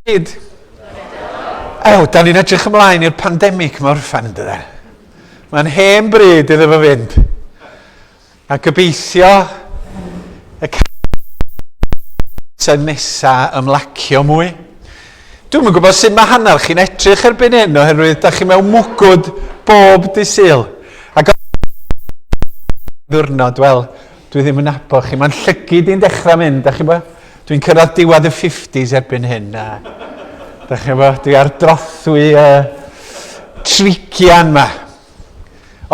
Gyd. Ew, da ni'n edrych ymlaen i'r pandemig mae orffan yn dydan. Mae'n hen bryd iddo fo fynd. A gobeithio y cant nesa ymlacio mwy. Dwi'm yn gwybod sut mae hanner chi'n edrych erbyn hyn oherwydd da chi mewn mwgwd bob dy Sul. Ac ddiwrnod, wel, dwi ddim yn nabod chi. Mae'n llygid i'n dechrau mynd, da chi'n bod? Dwi'n cyrraedd diwedd y 50s erbyn hyn. A, da chi'n gwybod, dwi ar drothwy trigian ma.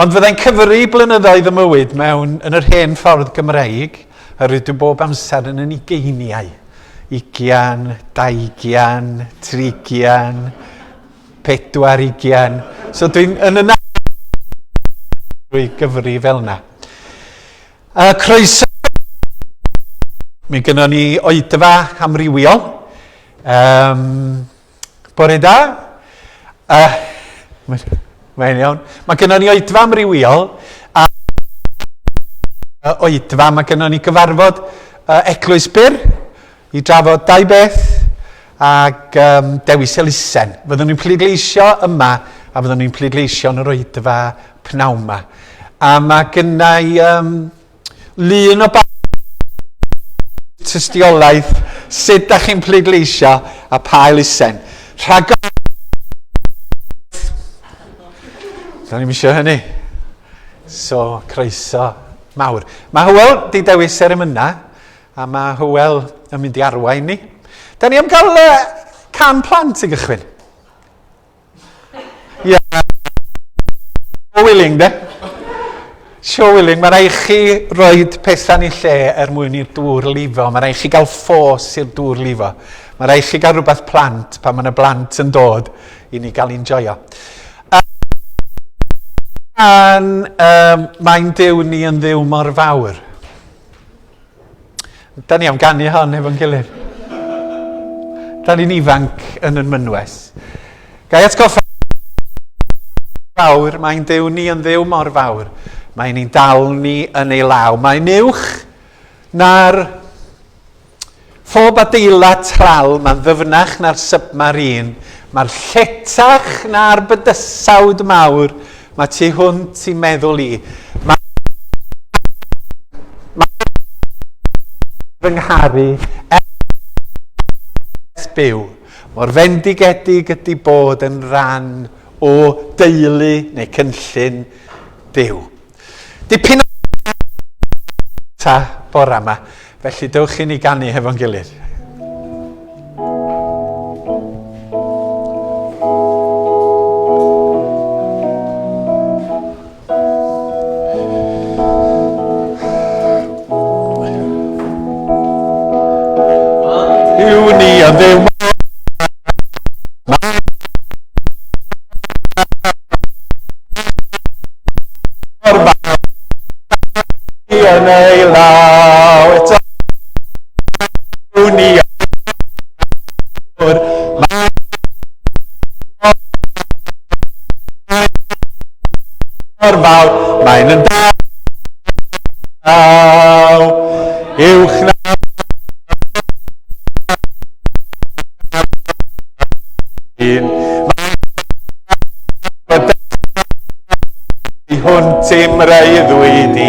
Ond fyddai'n cyfri blynyddoedd y mywyd mewn yn yr hen ffordd Gymreig, oherwydd dwi bob amser yn yn ugeiniau. Ugian, daugian, trigian, pedwar ugian. So dwi'n yn y drwy gyfri fel yna. Croeso. Mi gynnon ni oedfa amrywiol. Bore da. Mae'n iawn. Mae gynnon ni oedfa amrywiol. A oedfa, mae gynnon ni gyfarfod Eglwys Byr i drafod dau beth ac dewis elusen. Fyddwn ni'n pleidleisio yma a fyddwn ni'n pleidleisio yn yr oedfa pnawn yma. A mae gynna i lun o tystiolaeth sut da chi'n pleidleisio a pa elusen. Rhag Da ni'n eisiau hynny. So, croeso mawr. Mae Hywel di dewis yr emynau. A mae Hywel yn mynd i arwain ni. Da ni am gael can plant i gychwyn. Ie. Yeah. Willing, de? Sure willing, mae rhaid chi roi pethau yn ei lle er mwyn i'r dŵr lifo. Mae rhaid chi gael ffos i'r dŵr lifo. Mae rhaid chi gael rhywbeth plant pan mae yna blant yn dod i ni gael enjoyo. Mae'n Duw ni yn Dduw mor fawr. Da ni am ganu hon efo'n gilydd. Da ni'n ifanc yn yn mynwes. Gai atgoffa fawr, mae'n Dduw ni yn Dduw mor fawr. Mae'n ni'n dal ni yn ei law. Mae'n uwch na'r Phob adeilad tral, mae'n ddyfnach na'r submarine, mae'r lletach na'r bydysawd mawr, mae tu hwnt i meddwl i. Mae fy ngharu ers byw. Mor fendigedig ydy bod yn rhan o deulu neu cynllun Duw. Dipyn o ta bora yma, felly dewch i ni ganu hefo'n gilydd. Yw ni yn ddew Mor fawr yn ei law eto ni mor fawr mae'n yn daw uwch na un hwnt i'm reuddwyd i.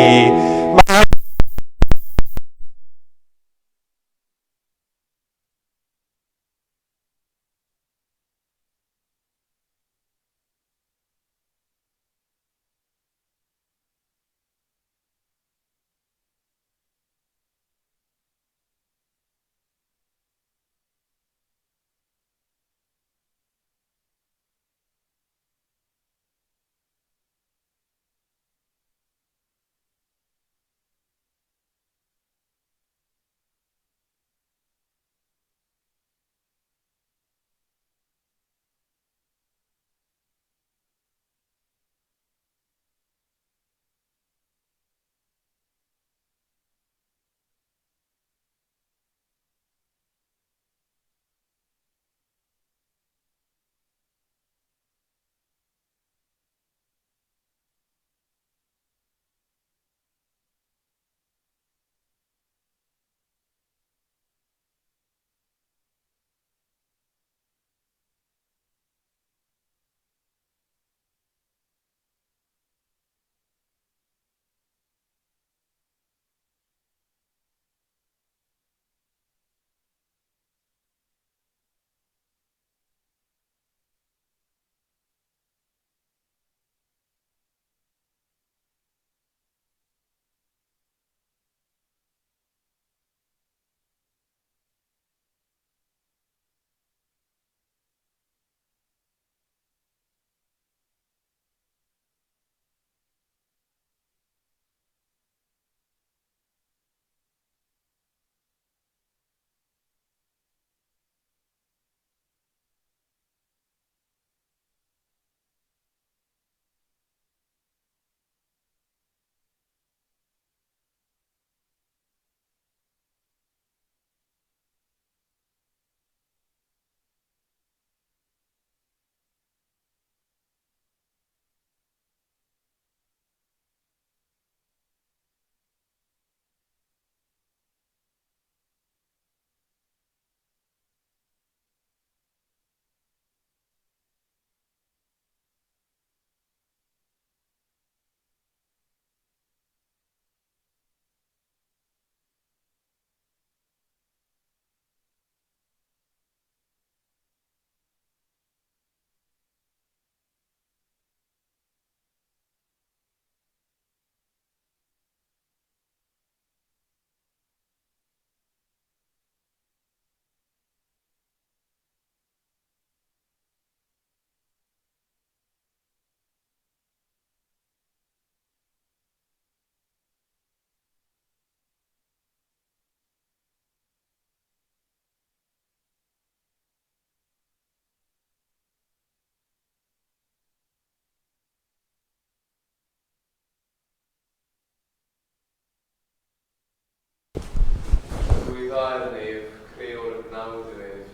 Ufuddhaer yn ef, creor y gnawd yw ef,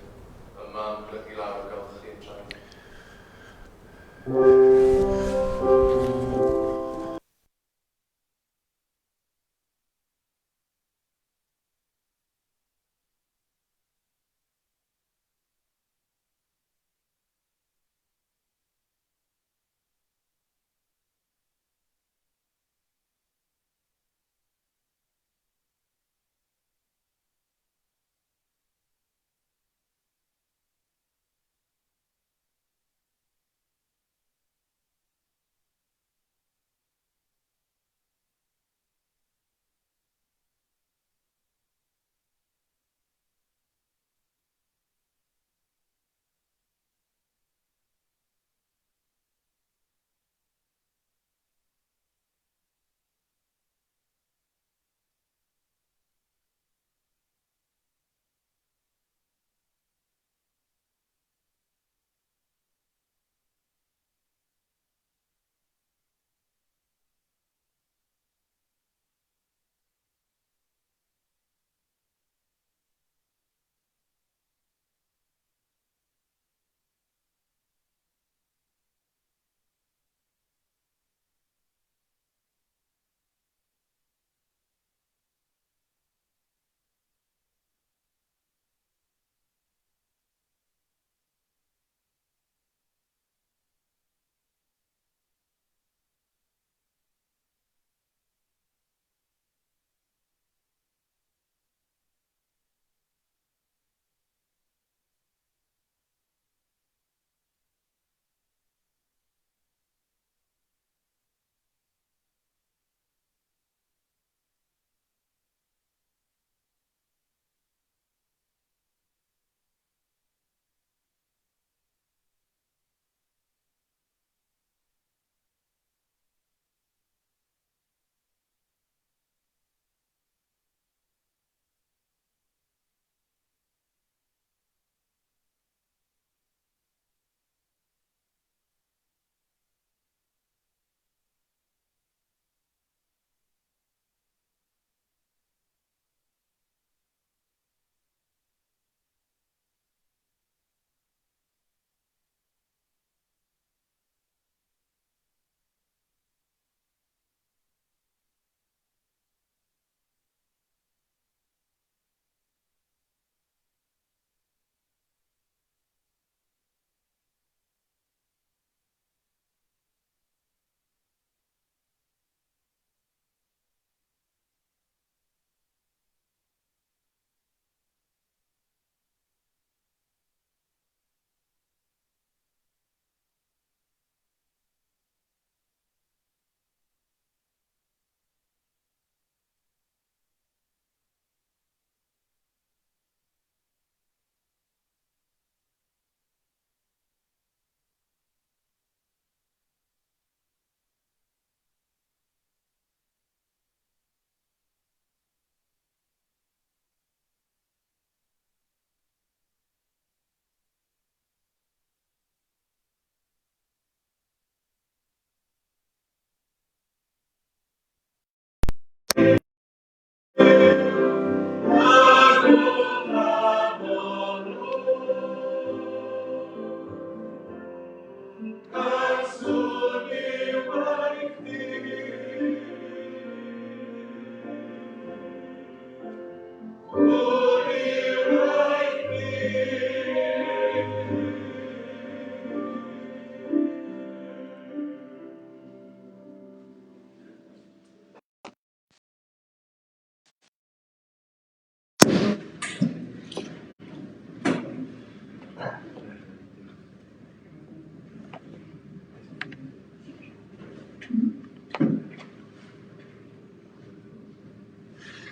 y mam blygu lawr golchi y traed.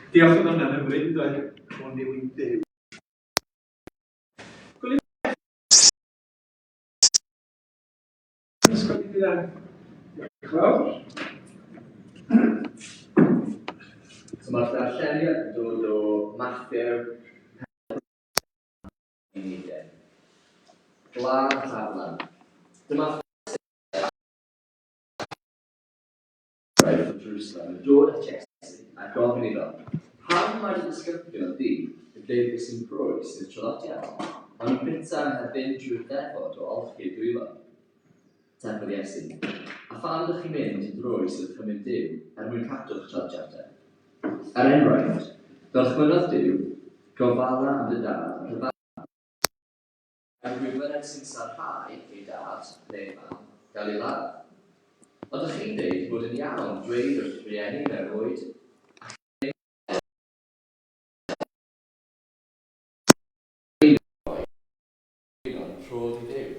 Diolch yn hwnna'n hyfryd, yn doedd? Hwn yw ein Duw. Gwylio Ysgol i dda. Diolch yn fawr. So mae'r darlleniad yn dod o Mathew unedau. Gwlad Haflan. Dyma o Jerusalem yn dod at Iesu a gofyn iddo, Pam Pam mae dy ddisgyblion di yn gwneud beth sy'n groes i'r traddodiad? Maen nhw'n bwyta heb fynd drwy'r ddefod o olchi eu dwylo. Atebodd Iesu, A pham ydych chi'n mynd yn groes i orchymyn Duw er mwyn cadw'ch traddodiadau? Er enghraifft, gorchmynnodd Duw, 'Gofala am dy dad a dy fam. A pwy bynnag sy'n sarhau ei dad neu ei fam, gael ei ladd. Ond dych chi'n deud bod yn iawn dweud wrth rieni mewn oed, Allwn ni roi un rhodd i Dduw.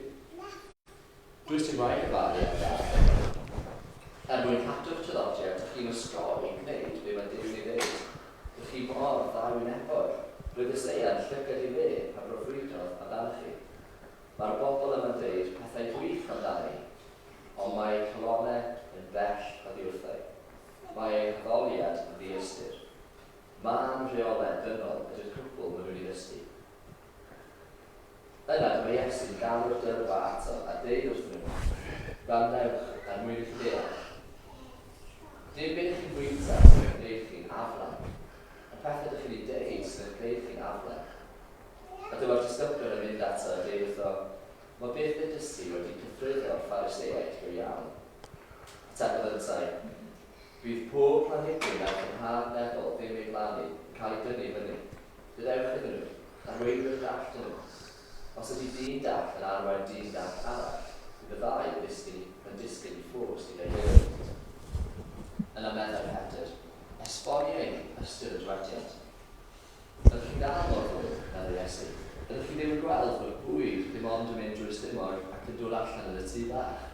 Does dim rhaid gofalu am dad neu fam. Er mwyn cadw'ch traddodiad, dych chi'n osgoi gwneud be mae Duw'n ei ddeud. Dych chi mor ddau-wynebog. Roedd Eseia yn llygad ei le pan broffwydodd amdanoch chi. Mae'r bobl yma'n deud pethau gwych amdana i, ond mae eu calonnau yn bell oddi wrtha i. Mae eu haddoliad yn ddiystyr. Mân rheolau dynol ydy'r cwbl maen nhw'n ei ddysgu. Yna dyma Iesu'n galw'r dyrfa ato a deud wrthyn nhw, Gwrandewch, er mwyn i chi ddeall. Dim be dych chi'n fwyta sy'n eich gwneud chi'n aflan. Y pethau dych chi'n eu deud sy'n eich gwneud chi'n aflan. A dyma'r disgyblion yn mynd ato a deud wrtho, Mae beth ddudest ti wedi cythruddo'r Phariseaid go iawn. Atebodd yntau, Bydd pob planhigyn wnaeth fy nhad nefol ddim ei blannu yn cael ei dynnu i fyny. Gadewch iddyn nhw, arweinwyr dall dyn nhw. Os ydy dyn dall yn arwain dyn dall arall, bydd y ddau yn disgyn i yn disgyn i ffos gyda'i gilydd. Yna meddai Pedr, Esbonia i ni ystyr y dywediad. Ydych chi'n dal mor ddwl, meddai Iesu. Ydych chi ddim yn gweld bod bwyd ddim ond yn mynd drwy'r stumog ac yn dod allan yn y tŷ bach?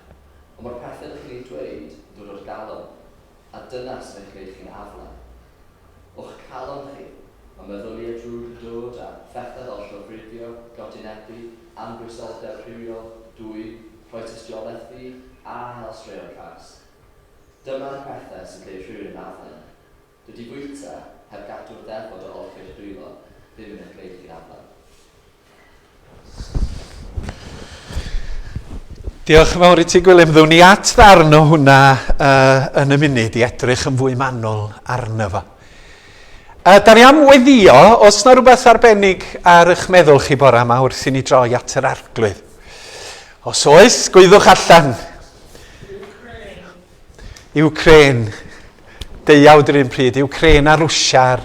Ond mae'r pethau ydych chi'n eu dweud yn dod o'r galon, a dyna sy'n eich gwneud chi'n aflan. O'ch calon chi, mae meddyliau drwg yn dod a phethau fel llofruddio, godinebu, anfoesoldeb rhywiol, dwyn, rhoi tystiolaeth ffug, a hel straeon cas. Dyma'r pethau sy'n gwneud rhywun yn aflan. Dydy bwyta heb gadw'r ddefod o olchi'ch dwylo ddim yn eich gwneud chi'n aflan. Diolch yn fawr i ti Gwilym. Ddown ni at ddarn o hwnna uh, yn y munud i edrych yn fwy manwl arno fo. Uh, da ni am weddio, os na rhywbeth arbennig ar eich meddwl chi bore yma wrth i ni droi at yr arglwydd. Os oes, gwyddwch allan. Ukraine. Deuawd yr un pryd, Ukraine a Rwsia'r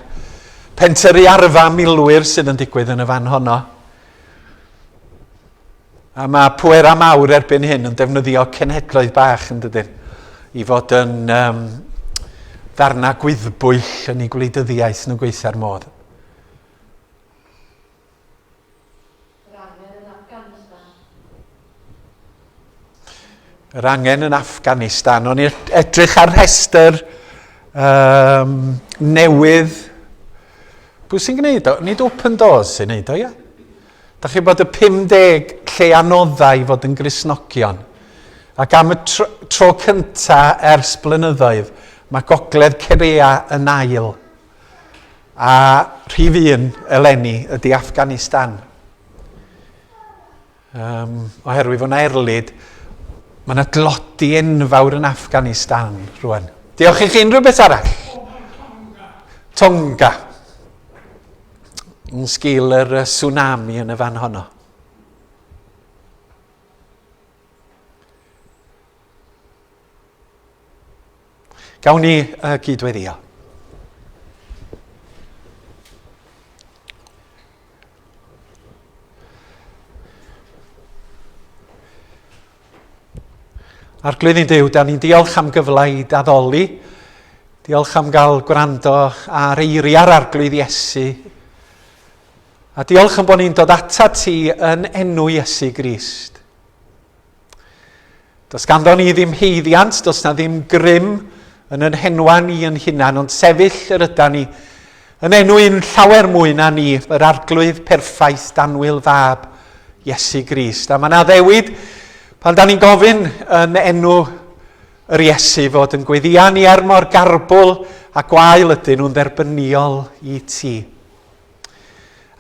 pentyrru arfa milwyr sydd yn digwydd yn y fan honno. A mae pwerau mawr erbyn hyn yn defnyddio cenhedloedd bach yn dydyn, i fod yn um, ddarna gwyddbwyll yn ei gwleidyddiaeth nhw gweithiau'r modd. Yr angen yn Afghanistan. Yr angen yn Afghanistan. O'n i'n edrych ar rhestr um, newydd. Pwy sy'n gwneud o? Nid Open Doors sy'n gwneud o, ie? Da chi'n bod y 50 lle anoddau i fod yn Gristnogion. Ac am y tro, tro cynta ers blynyddoedd, mae Gogledd Korea yn ail. A rhif un eleni ydy Afghanistan. Um, oherwydd fod yna erlid, mae yna dlodi enfawr yn Afghanistan rwan. Diolch i chi unrhyw beth arall. Tonga. Yn sgil yr tsunami yn y fan honno. Gawn ni uh, gydweddio. Arglwydd ein Duw, da ni'n diolch am gyfle i daddoli. Diolch am gael gwrando ar eiriau'r Arglwydd Iesu. A diolch am bod ni'n dod ata ti yn enw Iesu Grist. Does ganddo ni ddim haeddiant, does na ddim grym yn yn henwa ni yn hunan, ond sefyll yr yda ni yn enw un llawer mwy na ni, yr arglwydd perffaith danwyl fab Iesu Grist. A mae yna ddewid pan da ni'n gofyn yn enw yr Iesu fod yn gweddia ni er mor garbwl a gwael ydyn nhw'n dderbyniol i ti.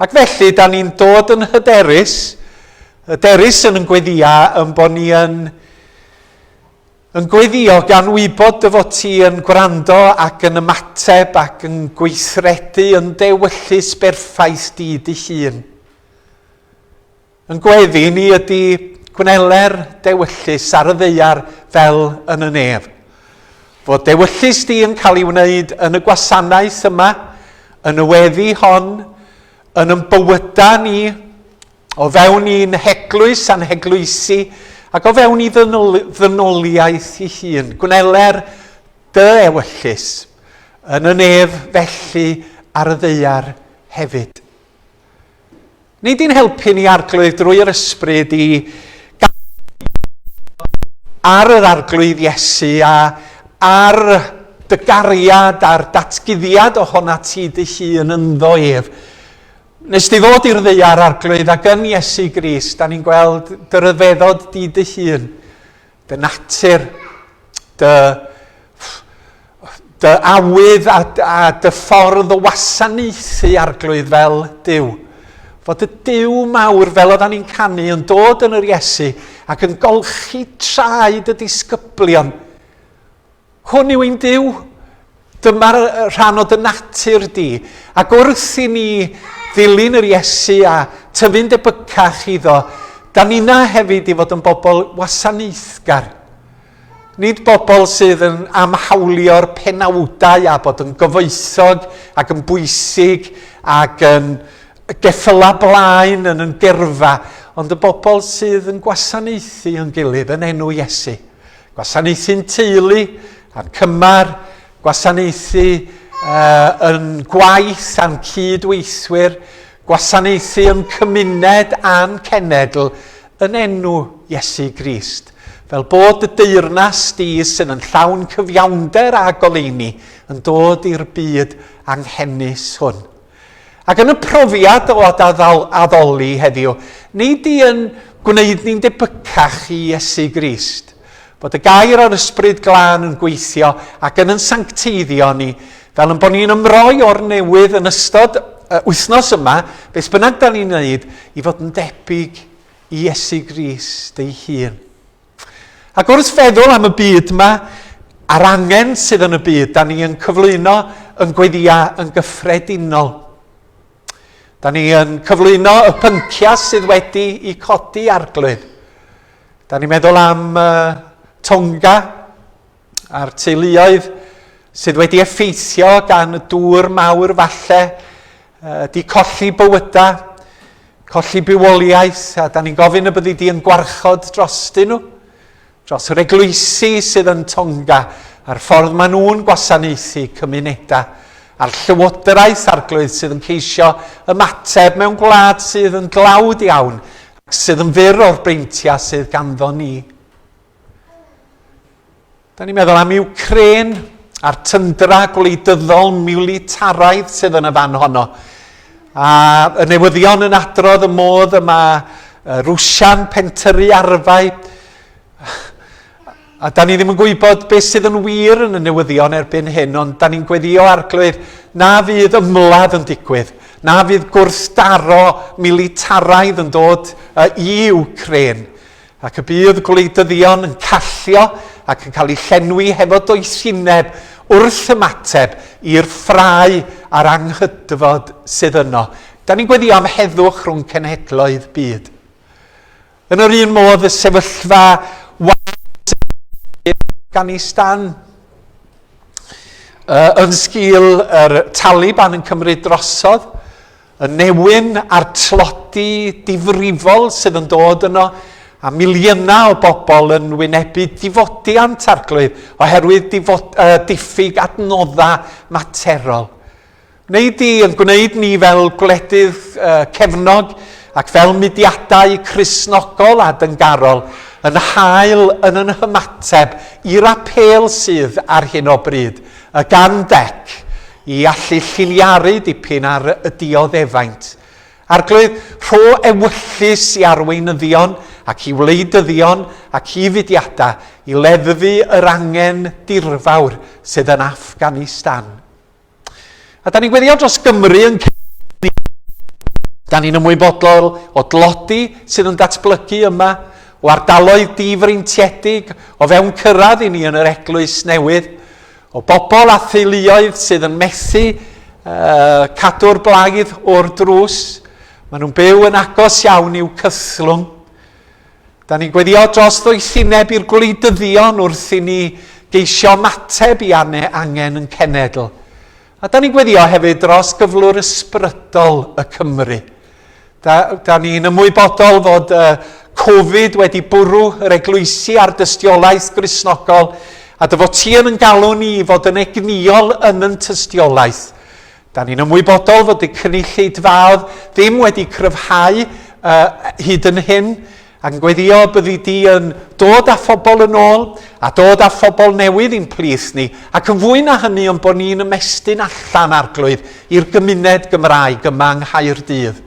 Ac felly, da ni'n dod yn hyderus, hyderus yn yn gweddia yn bod ni yn Yn gweddio gan wybod dy fod ti yn gwrando ac yn ymateb ac yn gweithredu yn dewyllys berffaith di dy hun. Yn gweddi ni ydy gwneler dewyllys ar y ddaear fel yn y nef. Fod dewyllys di yn cael ei wneud yn y gwasanaeth yma, yn y weddi hon, yn yn bywydau ni, o fewn i'n heglwys a'n heglwysi, ac o fewn i ddynoliaeth i hun. Gwneler dy ewyllys yn y nef felly ar y ddaear hefyd. Nid i'n helpu ni arglwydd drwy yr ysbryd i ar yr arglwydd Iesu a ar dy gariad a'r datguddiad ohona ti dy hun ynddo ef. Nes di ddod i'r ddaear arglwydd ac yn Iesu Grist, da ni'n gweld dy ryfeddod di dy hun, dy natur, dy, dy awydd a, a dy ffordd o wasanaethu arglwydd fel Duw. Fod y Duw mawr, fel oeddan ni'n canu, yn dod yn yr Iesu ac yn golchi traed y disgyblion. Hwn yw ein Duw. Dyma'r rhan o dy natur di. Ac wrth i ni ddilyn yr Iesu a tyfu'n debycach iddo, da ni'na hefyd i fod yn bobl wasanaethgar. Nid bobl sydd yn amhawlio'r penawdau a bod yn gyfoethog ac yn bwysig ac yn geffylau blaen yn yn gyrfa, ond y bobl sydd yn gwasanaethu yn gilydd yn enw Iesu. Gwasanaethu'n teulu a'n cymar, gwasanaethu uh, yn gwaith a'n cydweithwyr, gwasanaethu yn cymuned a'n cenedl yn enw Iesu Grist. Fel bod y deyrnas di sydd yn llawn cyfiawnder a goleuni yn dod i'r byd anghenus hwn. Ac yn y profiad o addoli heddiw, nid i yn gwneud ni'n debycach i Iesu Grist. Bod y gair o'r Ysbryd Glân yn gweithio ac yn yn sancteiddio ni, fel yn bod ni'n ymroi o'r newydd yn ystod y wythnos yma, beth bynnag da ni'n wneud, i fod yn debyg i Iesu Grist ei hun. Ac wrth feddwl am y byd yma, a'r angen sydd yn y byd, da ni yn cyflwyno yn gweddia yn gyffredinol. Da ni yn cyflwyno y pynciau sydd wedi i codi arglwydd. Da ni'n meddwl am uh, Tonga a'r teuluoedd sydd wedi effeithio gan y dŵr mawr falle, uh, di colli bywydau, colli bywoliaeth, a da ni'n gofyn y byddi di yn gwarchod drostyn nhw, dros yr eglwysi sydd yn Tonga, a'r ffordd maen nhw'n gwasanaethu cymunedau, a'r llywodraeth arglwydd sydd yn ceisio ymateb mewn gwlad sydd yn dlawd iawn, ac sydd yn fyr o'r breintiau sydd ganddo ni. Da ni'n meddwl am Ukraine a'r tyndra gwleidyddol militaraidd sydd yn y fan honno. A y newyddion yn adrodd y modd y mae Rwsia'n pentyrru arfau. A da ni ddim yn gwybod beth sydd yn wir yn y newyddion erbyn hyn, ond da ni'n gweddio arglwydd na fydd ymladd yn digwydd, na fydd gwrthdaro militaraidd yn dod i Ukraine. Ac y bydd gwleidyddion yn callio ac yn cael eu llenwi hefo doethineb wrth ymateb i'r ffrae a'r anghydfod sydd yno. Da ni'n gweddio am heddwch rhwng cenhedloedd byd. Yn yr un modd, y sefyllfa Afghanistan yn sgil yr Taliban yn cymryd drosodd, Y newyn a'r tlodi difrifol sydd yn dod yno, a miliynau o bobl yn wynebu difodiant arglwydd oherwydd difod, uh, diffyg adnoddau materol. Neu di yn gwneud ni fel gwledydd uh, cefnog ac fel mudiadau Cristnogol a dyngarol yn hael yn yn hymateb i'r apêl sydd ar hyn o bryd, y gan dec, i allu lliniaru dipyn ar y dioddefaint. Arglwydd, rho ewyllys i arweinyddion ac i wleidyddion ac i fudiadau i leddfu yr angen dirfawr sydd yn Afghanistan. A da ni'n gweddio dros Gymru yn Da ni'n ymwybodol o dlodi sydd yn datblygu yma, o ardaloedd difreintiedig o fewn cyrraedd i ni yn yr eglwys newydd, o bobl a theuluoedd sydd yn methu uh, cadw'r blaidd o'r drws. Maen nhw'n byw yn agos iawn i'w cythlwng. Da ni'n gweddio dros ddoethineb i'r gwleidyddion wrth i ni geisio ymateb i angen yn cenedl. A da ni'n gweddio hefyd dros gyflwr ysbrydol y Cymru. Da, da ni'n ymwybodol fod uh, Covid wedi bwrw yr eglwysi a'r dystiolaeth Gristnogol, a dy fod ti yn yn galw ni i fod yn egnïol yn yn tystiolaeth. Da ni'n ymwybodol fod y cynulleidfaoedd ddim wedi cryfhau uh, hyd yn hyn, ac yn gweddio byddi di yn dod â phobl yn ôl a dod â phobl newydd i'n plith ni, ac yn fwy na hynny ond bod ni'n ymestyn allan arglwydd i'r gymuned Gymraeg yma yng Nghaerdydd.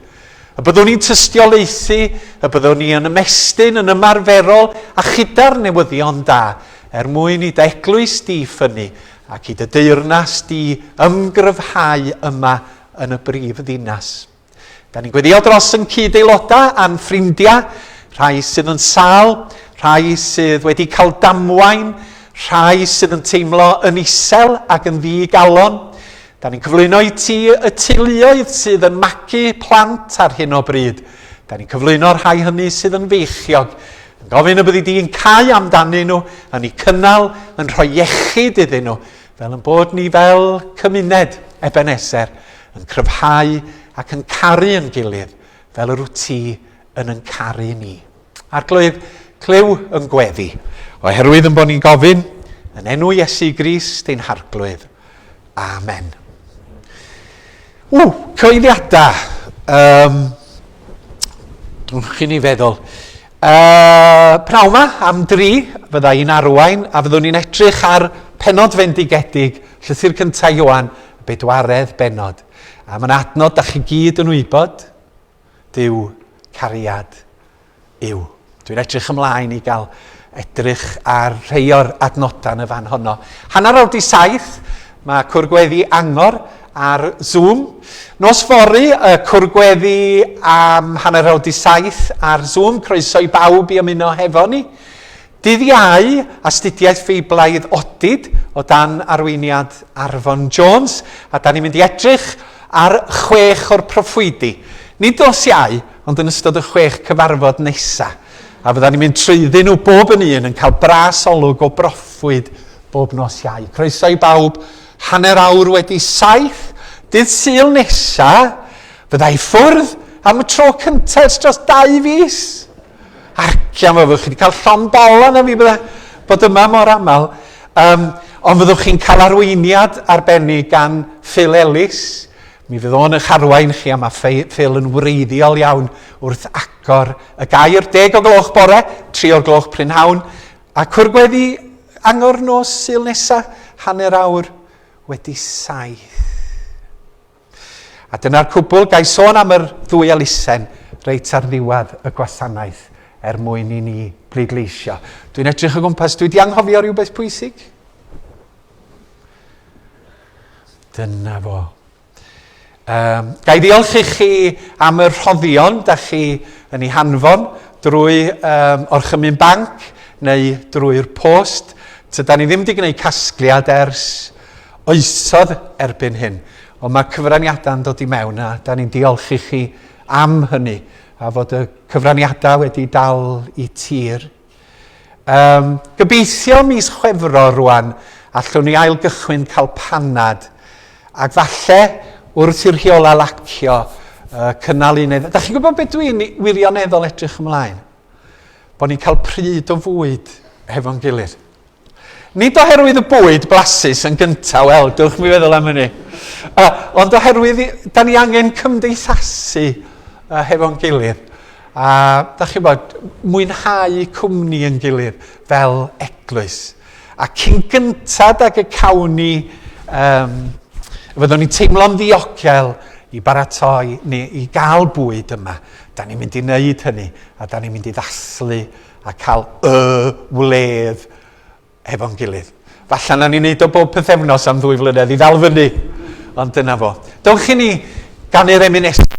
Y byddwn ni'n tystiolaethu, y byddwn ni yn ymestyn yn ymarferol a chyda'r newyddion da, er mwyn i dy eglwys di ffynnu ac i dy deyrnas di ymgryfhau yma yn y brif ddinas. Da ni'n gweddio dros yn cyd-aelodau a'n ffrindiau, rhai sydd yn sâl, rhai sydd wedi cael damwain, rhai sydd yn teimlo yn isel ac yn ddi-galon. Da ni'n cyflwyno i ti y teuluoedd sydd yn magu plant ar hyn o bryd. Da ni'n cyflwyno'r rhai hynny sydd yn feichiog. Yn gofyn y byddi di'n cau amdanyn nhw, yn eu cynnal, yn rhoi iechyd iddyn nhw, fel yn bod ni fel cymuned Ebenezer yn cryfhau ac yn caru yn gilydd fel yr wyt ti yn yn caru ni. Arglwydd, clyw yn gweddi, oherwydd yn bod ni'n gofyn yn enw Iesu Grist ein Harglwydd. Amen. Ww, cyhoeddiadau. Um, Dwi'n chi'n ei feddwl. Pnawn 'ma, am dri, fydda i'n arwain a fyddwn ni'n edrych ar pennod fendigedig, llythyr cyntaf Ioan, y bedwaredd bennod. A mae'n adnod da chi gyd yn wybod, Duw cariad yw. Dwi'n edrych ymlaen i gael edrych ar rhai o'r adnodau yn y fan honno. 7:30, mae Cwr Gweddi Angor ar Zoom. Nos fory, y Cwr Gweddi am 7:30 ar Zoom. Croeso i bawb i ymuno hefo ni. Dydd Iau, astudiaeth Feiblaidd odid o dan arweiniad Arfon Jones, a da ni'n mynd i edrych ar chwech o'r proffwydi. Nid nos Iau, ond yn ystod y chwech cyfarfod nesa. A fydda ni'n mynd trwyddyn nhw bob yn un yn cael bras olwg o broffwyd bob nos Iau. Croeso i bawb, 7:30, dydd Sul nesa, fydda i ffwrdd am y tro cyntaf ers dros 2 fis. Arcian, fyddwch chi wedi cael llond bol arna fi bydde bod yma mor aml. Um, ond fyddwch chi'n cael arweiniad arbennig gan Phil Ellis. Mi fydd o'n eich arwain chi a mae Phil yn wreiddiol iawn wrth agor y gair. 10 o gloch bore, 3 o'r gloch prynhawn. A cwr gweddi angor nos Sul nesa, 7:30. A dyna'r cwbl, ga i sôn am yr ddwy elusen reit ar ddiwedd y gwasanaeth er mwyn i ni bleidleisio. Dwi'n edrych o gwmpas, dwi wedi anghofio rhywbeth pwysig? Dyna fo. Um, ga i ddiolch i chi am y rhoddion da chi yn ei hanfon drwy um, orchymyn banc neu drwy'r post. Tyda ni ddim wedi gwneud casgliad ers oesodd erbyn hyn. Ond mae cyfraniadau'n dod i mewn a da ni'n diolch i chi am hynny a fod y cyfraniadau wedi dal i tir. Um, gobeithio mis Chwefror rwan allwn ni ailgychwyn cael panad ac falle wrth i'r rheola lacio uh, cynnal un neu... Da chi'n gwybod beth dwi'n wirioneddol edrych ymlaen? Bod ni'n cael pryd o fwyd hefo'n gilydd. Nid oherwydd y bwyd blasus yn gyntaf, wel, dewch mi feddwl am hynny. Ond oherwydd, da ni angen cymdeithasu hefo'n gilydd. A, da chi'n bod, mwynhau cwmni yn gilydd fel eglwys. A cyn gyntaf ag y cawn ni, um, fyddwn ni'n teimlo'n ddiogel i baratoi neu i gael bwyd yma. Da ni'n mynd i wneud hynny, a da ni'n mynd i ddathlu a cael y wledd hefo'n gilydd. Falle na ni'n neud o bob pythefnos am 2 flynedd i ddal fyny, ond dyna fo. Dewch i ni ganu'r emyn nesaf.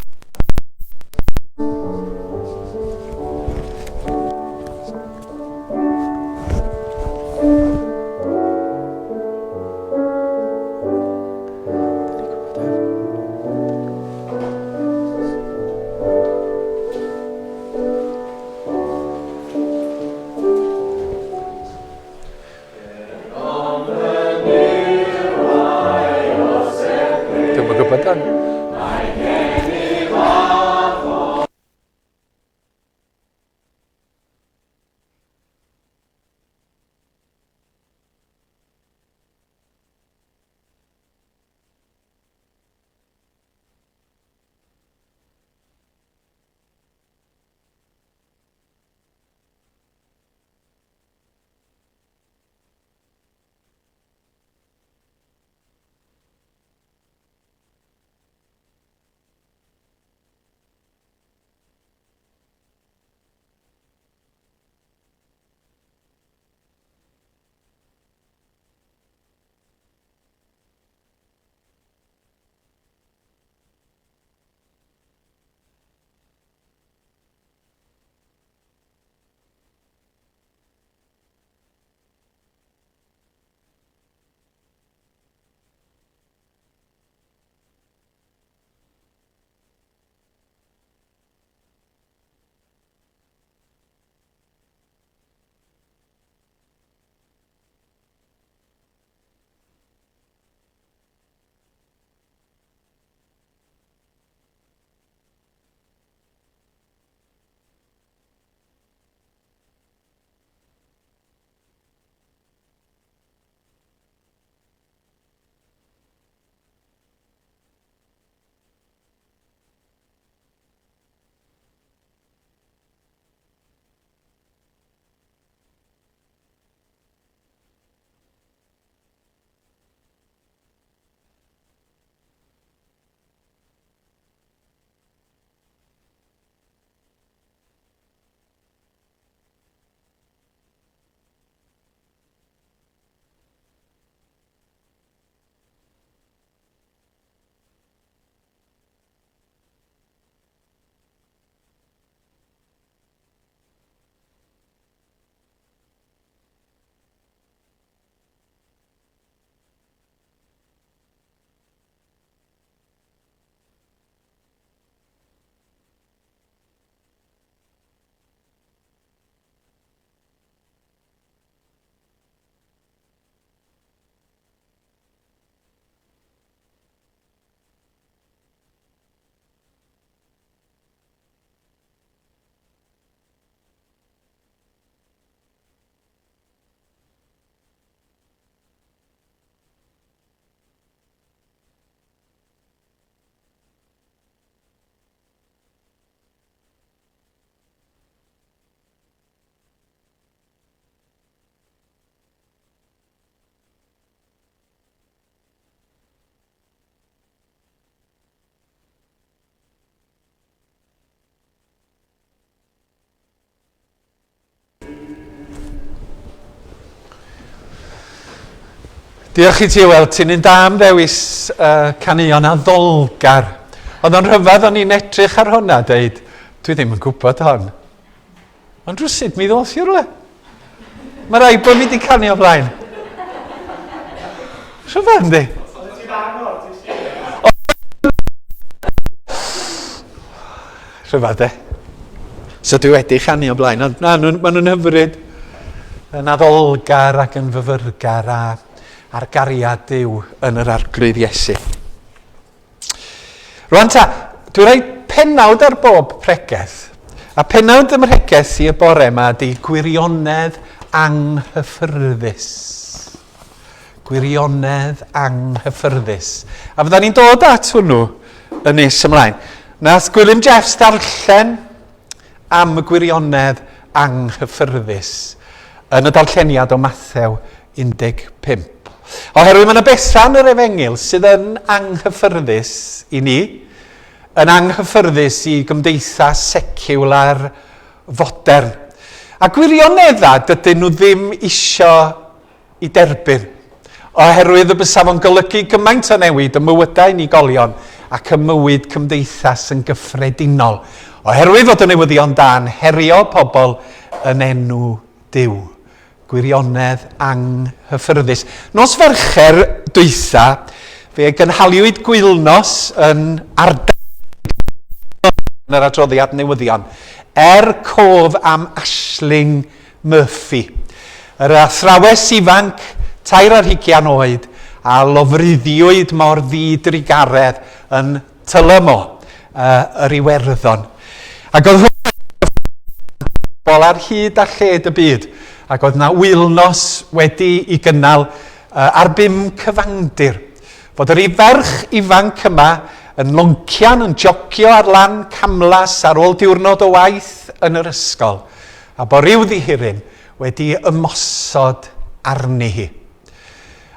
Diolch i ti, Wel, ti'n un da am ddewis uh, caneuon addolgar. Oedd o'n rhyfedd o'n i'n edrych ar hwnna, deud, dwi ddim yn gwybod hon. Ond rhywsut mi ddoth i rhywle. Mae rhaid bod mi wedi canu o flaen. Rhyfedd, yndi? Rhyfedd, de. So dwi wedi chanu o blaen, ond na, maen nhw'n hyfryd, yn addolgar ac yn fyfyrgar a, a'r gariad Duw yn yr Arglwydd Iesu. Rwan ta, dwi'n rhoi pennawd ar bob pregeth. A pennawd ym mhregeth i y bore yma ydy gwirionedd anghyffyrddus. Gwirionedd anghyffyrddus. A fydda ni'n dod at hwnnw yn nes ymlaen. Nath Gwilym Jeffs ddarllen am y gwirionedd anghyffyrddus yn y darlleniad o Mathew 15. Oherwydd mae yna bethau yn yr efengyl sydd yn anghyffyrddus i ni, yn anghyffyrddus i gymdeithas seciwlar fodern. A gwirioneddau dydyn nhw ddim isio i derbyn, oherwydd y bysa fo'n golygu gymaint o newid ym mywydau unigolion ac ym mywyd cymdeithas yn gyffredinol, oherwydd fod y newyddion da'n herio pobl yn enw Duw. Gwirionedd anghyffyrddus. Nos Fercher dwytha, fe gynhaliwyd gwylnos yn ardal yn yr adroddiad newyddion, er cof am Ashling Murphy, yr athrawes ifanc 23 oed a lofruddiwyd mor ddi-drugaredd yn Tullamore, yr Iwerddon. Ac oedd bobl ar hyd a lled y byd, ac oedd na wylnos wedi i gynnal ar bum cyfangdir. Fod yr ferch ifanc yma yn loncian, yn jogio ar lan camlas ar ôl diwrnod o waith yn yr ysgol, a bod rhyw ddihiryn wedi ymosod arni hi.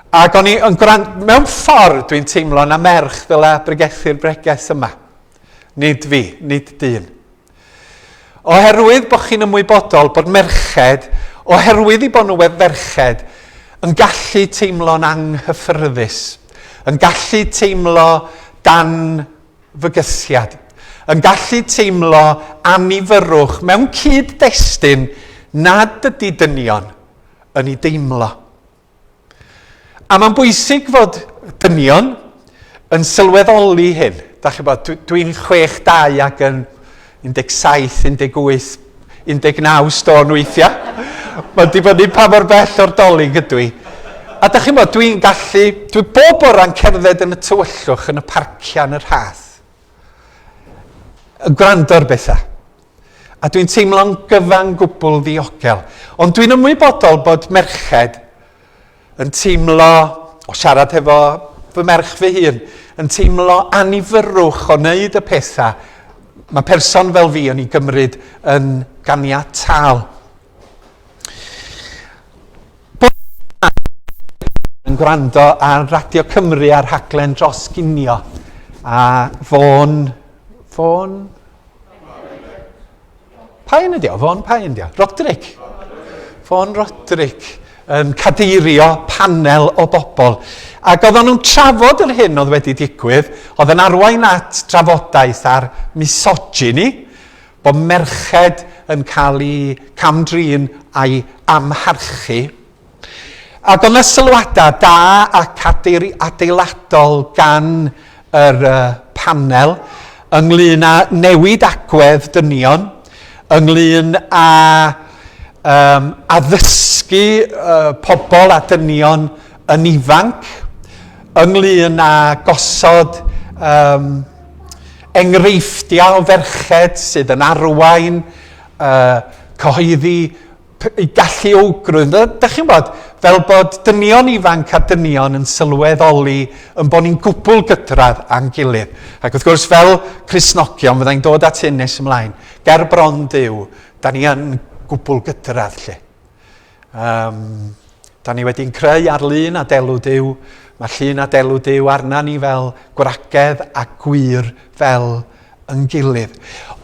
Ac o'n i yn gwrando, mewn ffordd dwi'n teimlo na merch ddyle bregethu'r bregeth yma. Nid fi, nid dyn. Oherwydd bod chi'n ymwybodol bod merched, oherwydd i bod nhw web ferched, yn gallu teimlo'n anghyffyrddus, yn gallu teimlo dan fygythiad, yn gallu teimlo annifyrrwch mewn cyd-destun nad ydy dynion yn ei deimlo. A mae'n bwysig fod dynion yn sylweddoli hyn. Da chi'n bod, dwi'n 62 ac yn 17, 18, 19 stôn weithiau. Mae'n dibynnu pa mor bell o'r dolyg ydw i. A da chi'n bod, dwi'n gallu, dwi bob bora'n cerdded yn y tywyllwch yn y parciau yn y rhath. Yn gwrando ar bethau. A dwi'n teimlo'n gyfan gwbl ddiogel. Ond dwi'n ymwybodol bod merched yn teimlo, o siarad hefo fy merch fy hun, yn teimlo annifyrrwch o wneud y pethau mae person fel fi yn ei gymryd yn ganiataol. Yn gwrando ar Radio Cymru a'r rhaglen dros ginio a Fôn... Fôn... Pa un ydi o? Fôn pa un ydi o? Roderick. Fôn Roderick yn cadeirio panel o bobl. Ac oedden nhw'n trafod yr hyn oedd wedi digwydd, oedd yn arwain at drafodaeth ar misogyny, bod merched yn cael eu cam-drin a'i amharchu. Ac oedd yna sylwadau da ac adeiladol gan yr panel ynglyn â newid agwedd dynion, ynglyn â um, addysgu uh, pobl a dynion yn ifanc, ynglyn â gosod um, enghreifftiau o ferched sydd yn arwain, uh, cyhoeddi y galluogrwydd. Da chi'n bod, fel bod dynion ifanc a dynion yn sylweddoli yn bod ni'n gwbl gydradd â'n gilydd. Ac wrth gwrs, fel Cristnogion, fyddai'n dod at hyn nes ymlaen, ger bron Duw, da ni yn gwbl gydradd lle. Um, da ni wedi'n creu ar lun a delw Duw. Mae llun a delw Duw arna ni fel gwragedd a gwir fel yn gilydd.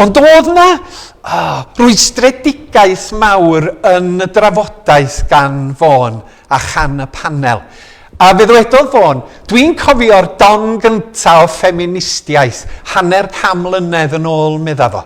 Ond oedd na oh, rwystredigaeth mawr yn y drafodaeth gan Fôn a chan y panel. A fe ddwedodd Fôn, dwi'n cofio'r don gynta o ffeministiaeth hanner can mlynedd yn ôl, medda fo.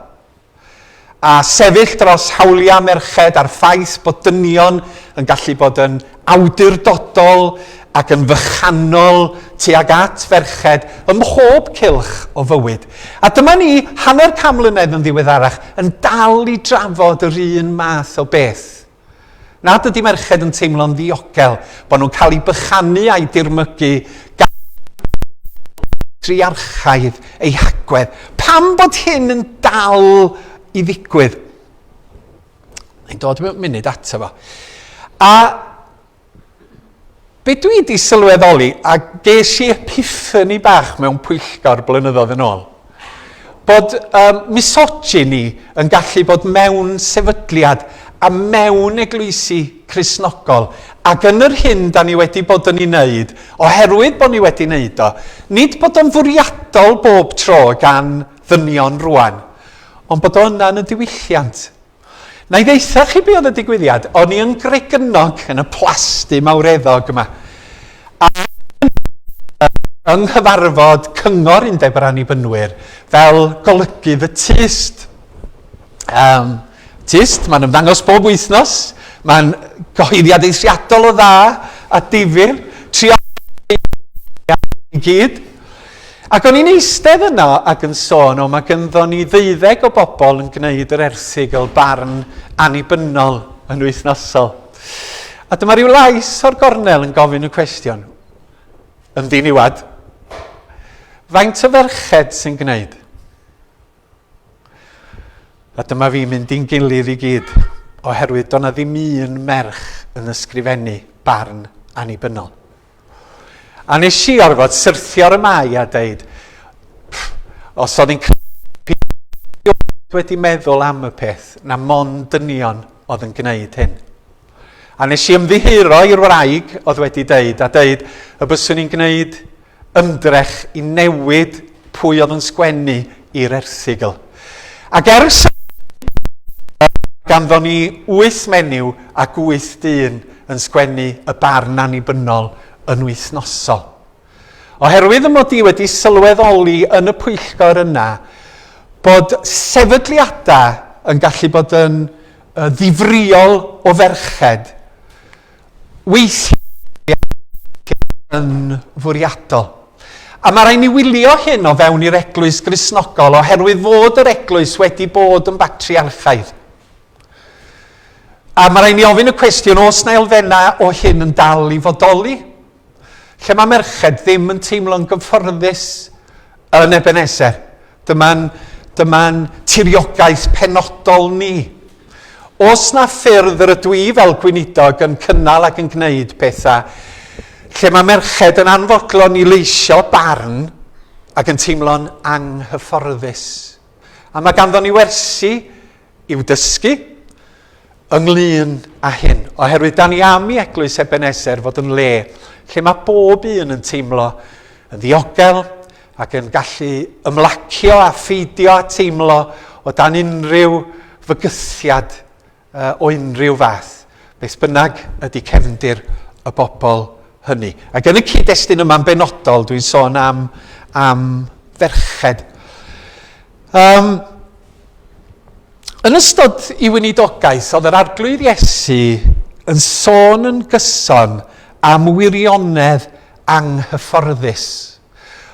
A sefyll dros hawliau merched a'r ffaith bod dynion yn gallu bod yn awdurdodol ac yn fychanol tuag at ferched ym mhob cylch o fywyd. A dyma ni, hanner can mlynedd yn ddiweddarach, yn dal i drafod yr un math o beth. Nad ydy merched yn teimlo'n ddiogel, bod nhw'n cael eu bychanu a'u dirmygu gan patriarchaidd eu hagwedd. Pam bod hyn yn dal i ddigwydd? Mae'n dod mewn munud ato fo. A be dwi wedi sylweddoli, a ges i epiphany bach mewn pwyllgor blynyddoedd yn ôl, bod misogyny yn gallu bod mewn sefydliad a mewn eglwysi Cristnogol, ac yn yr hyn da ni wedi bod yn ei wneud, oherwydd bod ni wedi wneud o, nid bod o'n fwriadol bob tro gan ddynion rwan, ond bod o yna yn y diwylliant. Na i ddeutha chi be oedd y digwyddiad. O'n i yn Gregynog yn y plasty mawreddog yma. A yng nghyfarfod Cyngor Undeb yr Annibynwyr fel golygydd y tyst. Um, tyst, mae'n ymddangos bob wythnos, mae'n gyhoeddiad eithriadol o dda a difyr, trio i gyd. Ac o'n i'n eistedd yno ac yn sôn, o, mae gynddo ni ddeuddeg o bobl yn gwneud yr erthygl barn annibynnol yn wythnosol. A dyma rhyw lais o'r gornel yn gofyn y cwestiwn, yn ddiniwad, faint o ferched sy'n gwneud? A dyma fi'n mynd i'n gilydd i gyd, oherwydd do'na ddim un merch yn ysgrifennu barn annibynnol. A nes i orfod syrthio ar y mai a deud, os oedd hi'n wedi meddwl am y peth, na mond dynion oedd yn gwneud hyn. A nes i ymddiheuro i'r wraig oedd wedi deud, a deud y byswn i'n gwneud ymdrech i newid pwy oedd yn sgwennu i'r erthygl. Ac ers ganddo ni wyth menyw ac wyth dyn yn sgwennu y barn annibynnol yn wythnosol. Oherwydd y mod i wedi sylweddoli yn y pwyllgor yna bod sefydliadau yn gallu bod yn ddifrïol o ferched, weithiau yn fwriadol. A mae rhaid ni wylio hyn o fewn i'r eglwys Gristnogol oherwydd fod yr eglwys wedi bod yn batriarchaidd. A mae rhaid ni ofyn y cwestiwn, oes na elfennau o hyn yn dal i fodoli? Lle mae merched ddim yn teimlo'n gyfforddus yn Ebenezer. Dyma'n dyma tiriogaeth penodol ni. Oes na ffyrdd yr ydw i fel gweinidog yn cynnal ac yn gwneud pethau lle mae merched yn anfodlon i leisio barn ac yn teimlo'n anghyfforddus. A mae ganddo ni wersi i'w dysgu ynglyn â hyn, oherwydd da ni am i Eglwys Ebenezer fod yn le lle mae bob un yn teimlo yn ddiogel ac yn gallu ymlacio a pheidio â teimlo o dan unrhyw fygythiad o unrhyw fath, beth bynnag ydy cefndir y bobl hynny. Ac yn y cyd-destun yma'n benodol, dwi'n sôn am, am ferched. Um, yn ystod i weinidogaeth, oedd yr Arglwydd Iesu yn sôn yn gyson am wirionedd anghyfforddus.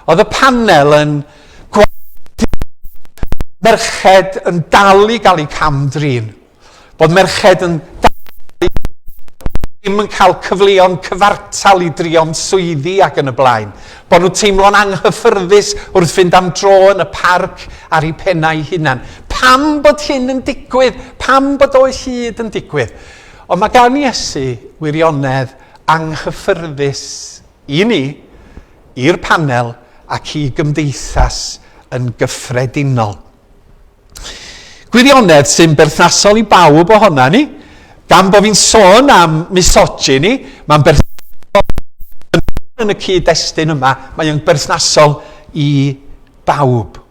Oedd y panel yn gweld merched yn dal i gael eu cam-drin, bod merched yn dal ddim yn cael cyfleon cyfartal i drio am swyddi ac yn y blaen, bod nhw'n teimlo'n anghyffyrddus wrth fynd am dro yn y parc ar eu pennau hunan. Pam bod hyn yn digwydd? Pam bod o hyd yn digwydd? Ond mae gan Iesu wirionedd anghyffyrddus i ni, i'r panel ac i gymdeithas yn gyffredinol. Gwirionedd sy'n berthnasol i bawb ohona ni, gan bod fi'n sôn am misogyny, mae'n berthnasol yn y cyd-destun yma, mae'n berthnasol i bawb.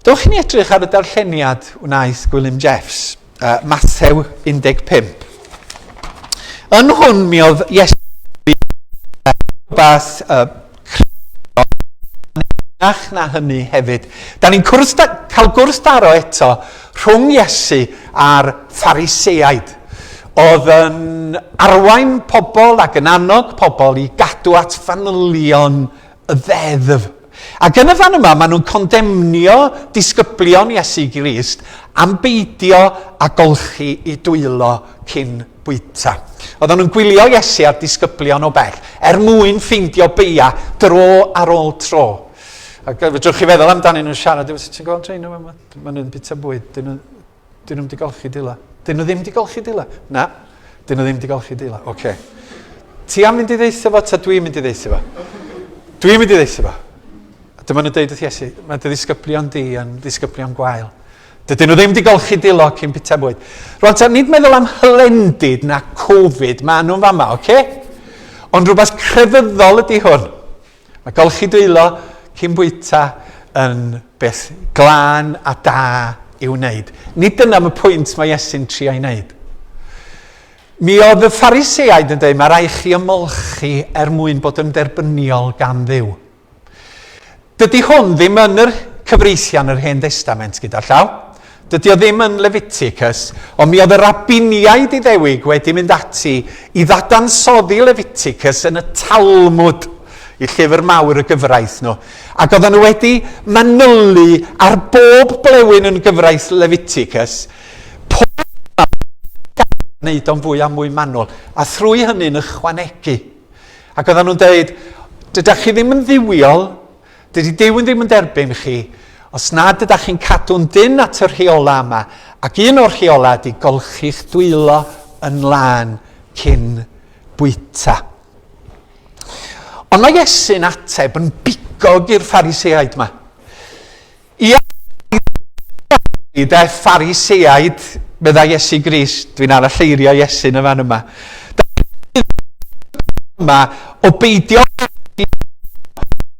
Dewch i ni edrych ar y darlleniad wnaeth Gwilym Jeffs, uh, Mathew 15. Yn hwn mi oedd Iesu rhywbeth crefyddol na hynny hefyd. Da ni'n cael gwrthdaro eto rhwng Iesu a'r Phariseaid, oedd yn arwain pobl ac yn annog pobl i gadw at fanylion y ddeddf. Ac yn y fan yma, maen nhw'n condemnio disgyblion Iesu Grist am beidio â golchi i dwylo cyn bwyta. Oedden nhw'n gwylio Iesu a'r disgyblion o bell, er mwyn ffeindio beia dro ar ôl tro. Ac fedrwch chi feddwl amdanyn nhw'n siarad, ti'n gweld rhain yma, maen nhw'n bwyta bwyd, dyn nhw, dyn nhw'n di golchi dwylo. Dyn nhw ddim di golchi dwylo. Na, dyn nhw ddim di golchi dwylo. Oce. Okay. Ti am mynd i ddeitha fo, ta dwi'n mynd i ddeitha fo? Dwi'n mynd i ddeitha fo. A dyma nhw'n deud wrth Iesu, mae dy ddisgyblion di yn ddisgyblion gwael. Dydyn nhw ddim di golchi dwylo cyn bita bwyd. Rwan ta, nid meddwl am hylendid na Covid, maen nhw'n fama, oce? Okay? Ond rhywbeth crefyddol ydy hwn. Mae golchi dwylo cyn bwyta yn beth glân a da i'w wneud. Nid dyna y pwynt mae Iesu'n trio ei wneud. Mi oedd y Phariseaid yn dweud mae rhaid chi ymolchi er mwyn bod yn derbyniol gan Dduw. Dydy hwn ddim yn yr cyfreithiau yn yr Hen Destament gyda llaw. Dydy o ddim yn Leviticus, ond mi oedd y rabiniaid Iddewig wedi mynd ati i ddadansoddi Leviticus yn y Talmud, i llyfr mawr y gyfraith nhw. Ac oedden nhw wedi manylu ar bob blewyn yn gyfraith Leviticus, pob wneud o'n fwy a mwy manwl, a thrwy hynny'n ychwanegu. Ac oedden nhw'n dweud, dydych chi ddim yn dduwiol, Dydy Duw yn ddim yn derbyn chi os nad ydych chi'n cadw'n dynn at y rheolau yma, ac un o'r rheolau ydy golchi'ch dwylo yn lân cyn bwyta. Ond mae Iesu'n ateb yn bigog i'r Phariseaid yma. Ia, de, Phariseaid, meddai Iesu Grist, dwi'n aralleirio Iesu yn y fan yma. Yma, o beidio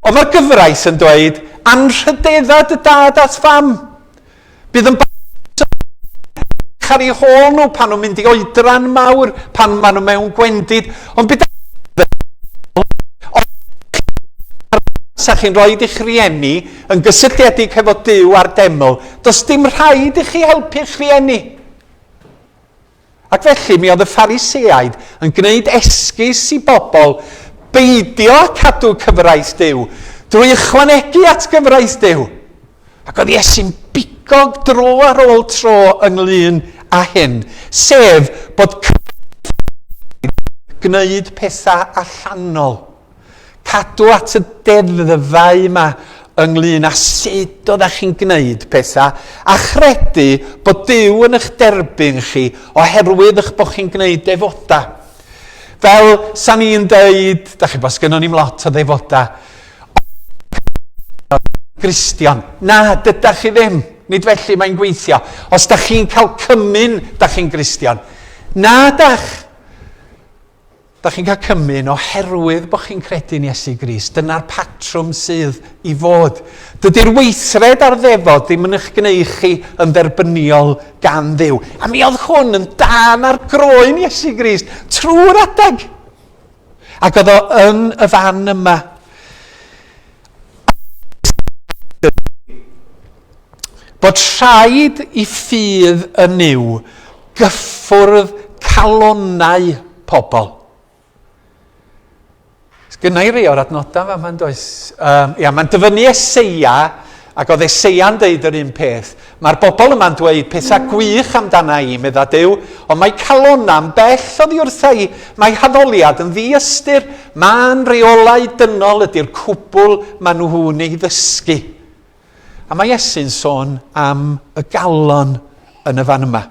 Ond mae'r gyfraith yn dweud, anrhydedda dy dad at fam. Bydd yn ar eu hôl nhw pan nhw'n mynd i oedran mawr, pan maen nhw mewn gwendid. Ond bydd sa chi'n rhoi i'ch rhieni yn gysylltiedig hefo Duw a'r deml, does dim rhaid i chi helpu'ch rhieni. Ac felly mi oedd y Phariseaid yn gwneud esgus i bobl beidio â cadw cyfraith Duw drwy ychwanegu at gyfraith Duw. Ac oedd Iesu'n bigog dro ar ôl tro ynglyn â hyn, sef bod gwneud pethau allanol. Cadw at y deddfau yma ynglyn â sut oeddech chi'n gwneud pethau a chredu bod Duw yn eich derbyn chi oherwydd eich bod chi'n gwneud defodau. Fel sa'n ni'n deud, da chi bod sgynnon ni'm lot o ddefodau, Gristion. Na, dydach chi ddim. Nid felly mae'n gweithio. Os da chi'n cael cymun, da chi'n Gristion. Na, dach. Da chi'n cael cymun oherwydd bod chi'n credu'n Iesu Grist. Dyna'r patrwm sydd i fod. Dydy'r weithred a'r ddefod ddim yn eich gwneud chi yn dderbyniol gan Dduw. A mi oedd hwn yn dan ar groen Iesu Grist trwy'r adeg. Ac oedd o yn y fan yma. Bod rhaid i ffydd y Nuw gyffwrdd calonnau pobl. Gynna i rei o'r adnodau fa ma'n does. Um, ia, mae'n dyfynnu Eseia, ac oedd Eseia'n deud yr un peth. Mae'r bobl yma'n dweud pethau gwych amdana i, medda Duw, ond mae calonna'n bell oddi wrtha i. Mae haddoliad yn ddiystyr. Mae'n reolau dynol ydy'r cwbl maen nhw'n ei ddysgu. A mae Iesu'n sôn am y galon yn y fan yma.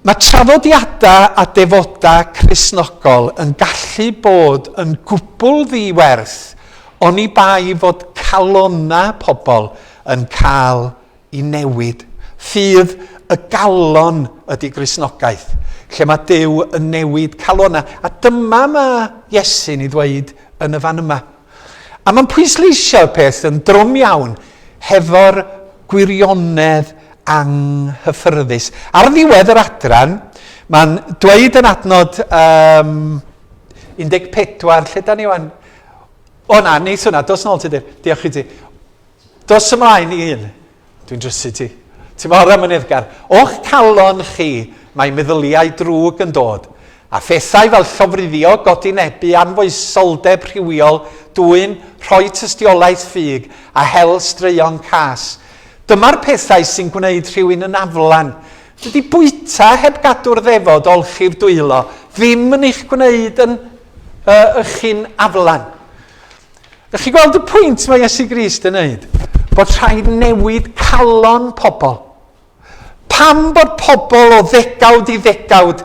Mae traddodiadau a defodau Cristnogol yn gallu bod yn gwbl ddi-werth oni bai fod calonnau pobl yn cael i newid. Ffydd y galon ydy Gristnogaeth, lle mae Duw yn newid calonnau. A dyma mae Iesu'n ei ddweud yn y fan yma. A mae'n pwysleisio'r peth yn drwm iawn hefo'r gwirionedd anghyffyrddus. Ar ddiwedd yr adran, mae'n dweud yn adnod um, 14, lle da ni wan? O na, neith hwnna, dos nôl ti dir. Diolch i ti. Dos ymlaen i un. Dwi'n drysu ti. Ti mor amyneddgar. O'ch calon chi mae meddyliau drwg yn dod, a phethau fel llofruddio, godinebu, anfoesoldeb rhywiol, dwyn, rhoi tystiolaeth ffug, a hel straeon cas. Dyma'r pethau sy'n gwneud rhywun yn aflan. Dydy bwyta heb gadw'r ddefod olchi'r dwylo ddim yn eich gwneud yn uh, chi'n aflan. Ydych chi gweld y pwynt mae Iesu Grist yn neud? Bod rhaid newid calon pobl. Pam bod pobl o ddegawd i ddegawd,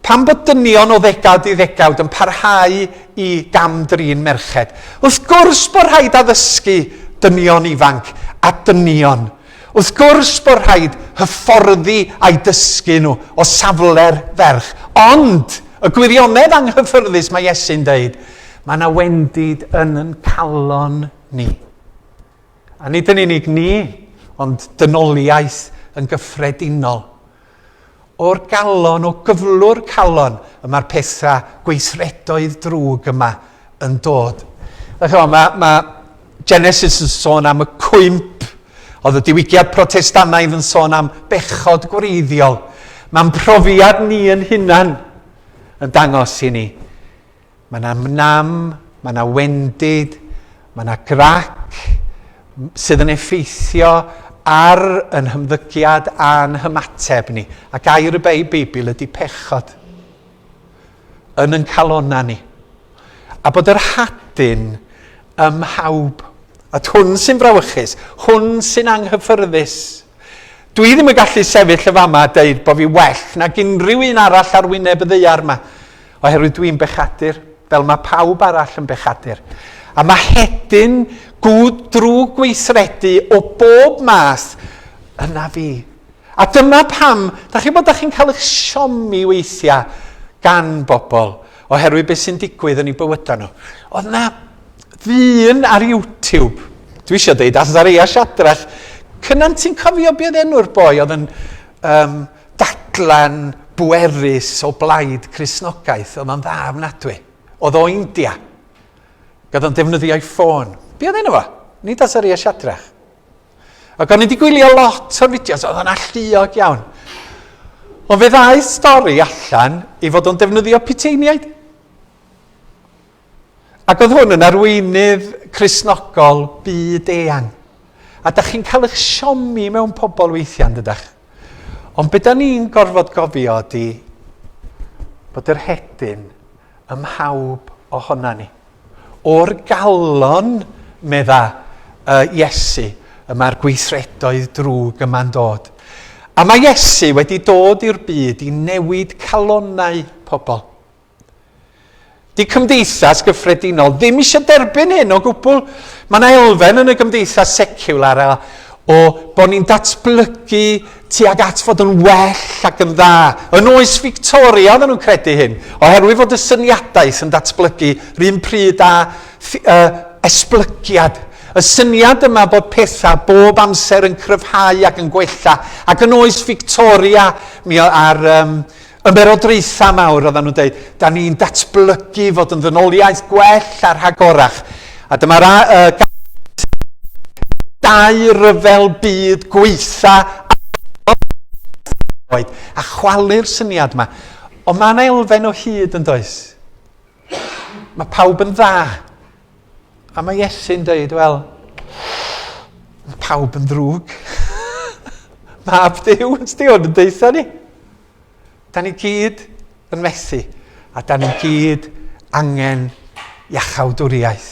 pam bod dynion o ddegawd i ddegawd yn parhau i gam-drin merched? Wrth gwrs bod rhaid addysgu dynion ifanc a dynion. Wrth gwrs bod rhaid hyfforddi a'u dysgu nhw o safle'r ferch. Ond, y gwirionedd anghyffyrddus mae Iesu'n deud, mae yna wendid yn yn calon ni. A nid yn unig ni, ond dynoliaeth yn gyffredinol. O'r galon, o gyflwr calon, y mae'r pethau gweithredoedd drwg yma yn dod. Mae, mae Genesis yn sôn am y cwymp, oedd y diwygiad Protestannaidd yn sôn am bechod gwreiddiol. Mae'n profiad ni yn hunan yn dangos i ni. Mae yna nam, mae yna wendid, mae yna grac sydd yn effeithio ar yn hymddygiad a'n hymateb ni. A gair y Beibl ydy pechod yn yn calona ni. A bod yr hadyn ym mhawb. A hwn sy'n frawychus, hwn sy'n anghyffyrddus. Dwi ddim yn gallu sefyll y fama a deud bod fi well nag unrhyw un arall ar wyneb y ddaear yma, oherwydd dwi'n bechadur, fel mae pawb arall yn bechadur. A mae hedyn gwd drwy gweithredu o bob math yna fi. A dyma pam, da chi'n bod da chi'n cael eich siomi weithiau gan bobl, oherwydd beth sy'n digwydd yn eu bywydau nhw. Oedd na ddyn ar YouTube, dwi eisiau dweud Azaria Shadrach, Cynan ti'n cofio beth oedd enw'r boi oedd yn um, dadlan bwerus o blaid Cristnogaeth, oedd o'n dda ofnadwy. Oedd o India. Gadd o'n defnyddio'i ffôn. Be oedd enw fo? Nid Azaria Shadrach. Ac o'n i wedi gwylio lot o'r fideos, oedd o'n alluog iawn. Ond fe ddaeth stori allan i fod o'n defnyddio puteiniaid. Ac oedd hwn yn arweinydd Cristnogol byd eang. A da chi'n cael eich siomi mewn pobl weithiau, yn dydach? Ond be da ni'n gorfod gofio ydy bod yr hedyn ym mhawb ohona ni. O'r galon, medda uh, Iesu, y mae'r gweithredoedd drwg yma'n dod. A mae Iesu wedi dod i'r byd i newid calonnau pobl. Di cymdeithas gyffredinol ddim eisiau derbyn hyn o gwbl. Mae yna elfen yn y gymdeithas seciwlar a, o bod ni'n datblygu tuag at fod yn well ac yn dda. Yn oes Victoria oedden nhw'n credu hyn, oherwydd fod y syniadaeth yn datblygu rhywun pryd â esblygiad. Y syniad yma bod pethau bob amser yn cryfhau ac yn gwella. Ac yn oes Victoria, mi ar um, Ymerodraethau mawr, oedden nhw'n dweud, da ni'n datblygu fod yn ddynoliaeth gwell a rhagorach. A dyma'r uh, dau ryfel byd gweitha oed, a chwalu'r syniad yma. Ond mae yna elfen o hyd yn does? Mae pawb yn dda. A mae Iesu'n dweud, wel, mae pawb yn ddrwg. Mab Duw, ydy hwn yn deutha ni. Da ni gyd yn methu, a da ni gyd angen iachawdwriaeth.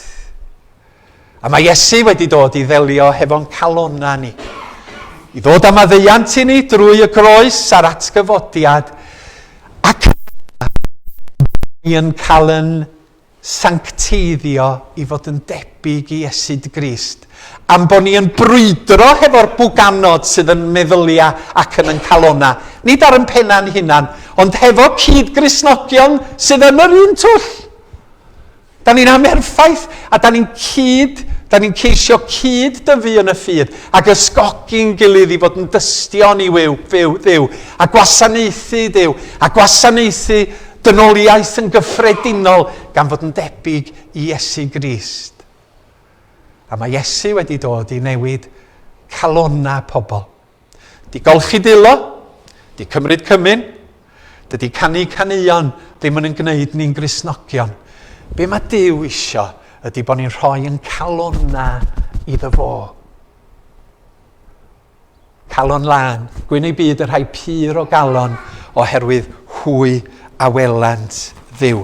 A mae Iesu wedi dod i ddelio hefo'n calonna ni. I ddod â maddeuant i ni drwy y groes a'r atgyfodiad, ac ni yn cael yn sancteiddio i fod yn debyg i Iesu Grist, am bod ni yn brwydro hefo'r bwganod sydd yn meddylia ac yn yn calona, nid ar yn penna'n hunan, ond hefo cyd-Gristnogion sydd yn yr un twll. Da ni'n amherffaith a da ni'n cyd, da ni'n ceisio cyd dyfu yn y ffydd ac ysgogi'n gilydd i fod yn dystion i wyw, fyw, Dduw, a gwasanaethu Duw, a gwasanaethu dynoliaeth yn gyffredinol gan fod yn debyg i Iesu Grist. A mae Iesu wedi dod i newid calonnau pobl. Di golchi dwylo, di cymryd cymun, dydy canu caneuon ddim yn yn gwneud ni'n Gristnogion. Be mae Duw isio ydy bod ni'n rhoi yn calonnau iddo fo. Calon lân, gwyn ei byd y rhai pur o galon, oherwydd hwy a welant Dduw.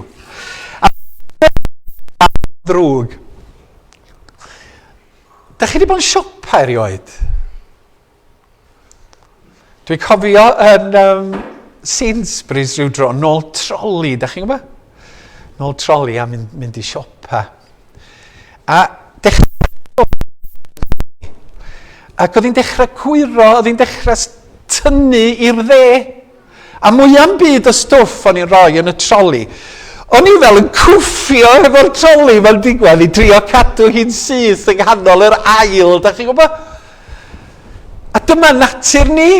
A ddrwg. Da chi wedi bod yn siopa erioed? Dwi'n cofio yn Sainsbury's rhyw dro, nôl troli, da chi'n gwybod? Nôl troli a mynd i siopa. A dechrau... Ac oedd hi'n dechrau cwyro, oedd hi'n dechrau tynnu i'r dde. A mwya'm byd o stwff o'n i'n rhoi yn y troli. O'n i fel yn cwffio efo'r troli fel digwedd i drio cadw hi'n syth yng nghanol yr ail, da chi'n gwybod? A dyma natur ni.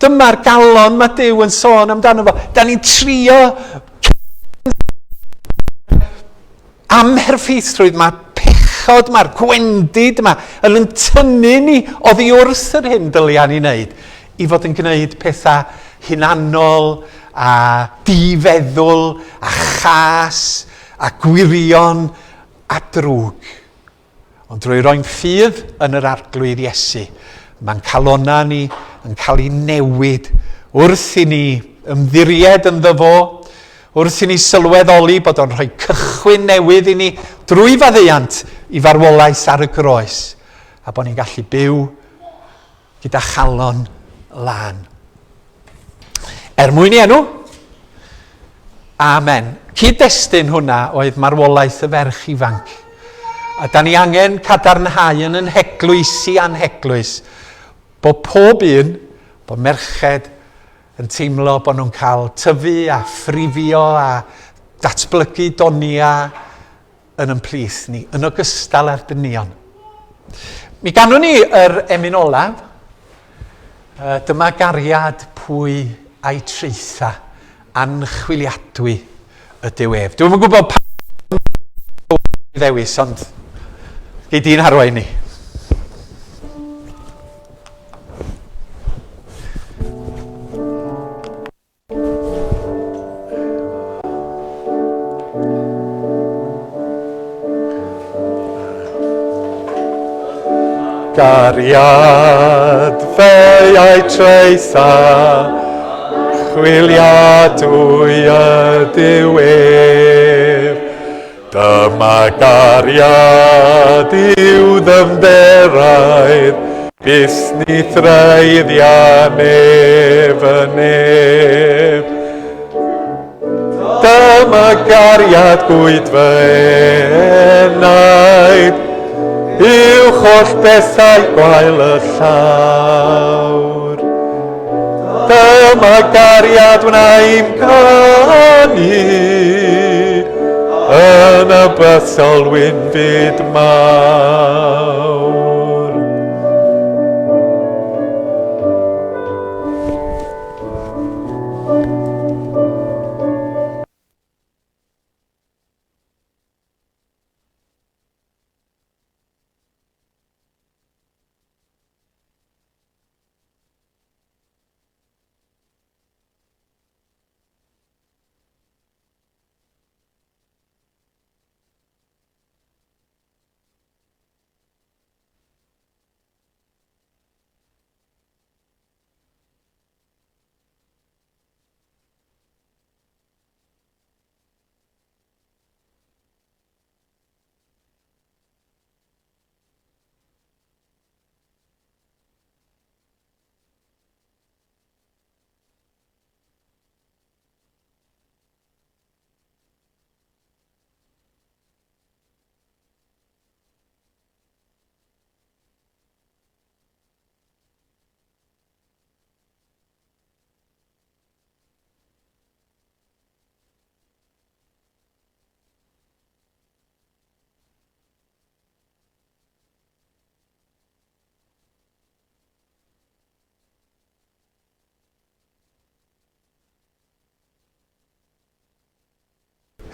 Dyma'r galon mae Duw yn sôn amdano fo. Da ni'n trio amherffeithrwydd, mae pechod, mae'r gwendid yma yn yn tynnu ni oddi wrth yr hyn dylia ni wneud i fod yn gwneud pethau hunanol a difeddwl a chas a gwirion a drwg. Ond drwy roi'n ffydd yn yr Arglwydd Iesu, mae'n calonnau ni yn cael ei newid wrth i ni ymddiried ynddo fo, wrth i ni sylweddoli bod o'n rhoi cychwyn newydd i ni drwy faddeuant i farwolaeth ar y groes, a bod ni'n gallu byw gyda chalon lân. Er mwyn i enw, Amen. Cyd-destun hwnna oedd marwolaeth y ferch ifanc. A da ni angen cadarnhau yn yn heglwysi a'n heglwys bod pob un, bod merched yn teimlo bod nhw'n cael tyfu a phrifio a datblygu donia yn yn plith ni, yn ogystal â'r dynion. Mi ganwn ni yr emyn olaf. Dyma gariad pwy a'i traetha, anchwiliadwy ydyw ef. Dwi'm yn gwybod pa ddewis, ond gei di'n harwain ni. Cariad fe a'i traetha, chwiliadwy ydyw ef. Dyma gariad i'w ddyfnderaidd, byth ni threiddia nef y nef. Dyma gariad gwyd fy enaid, uwch holl bethau gwael y llawr. Dyma gariad wna i'm canu, yn y bythol wynfyd mawr.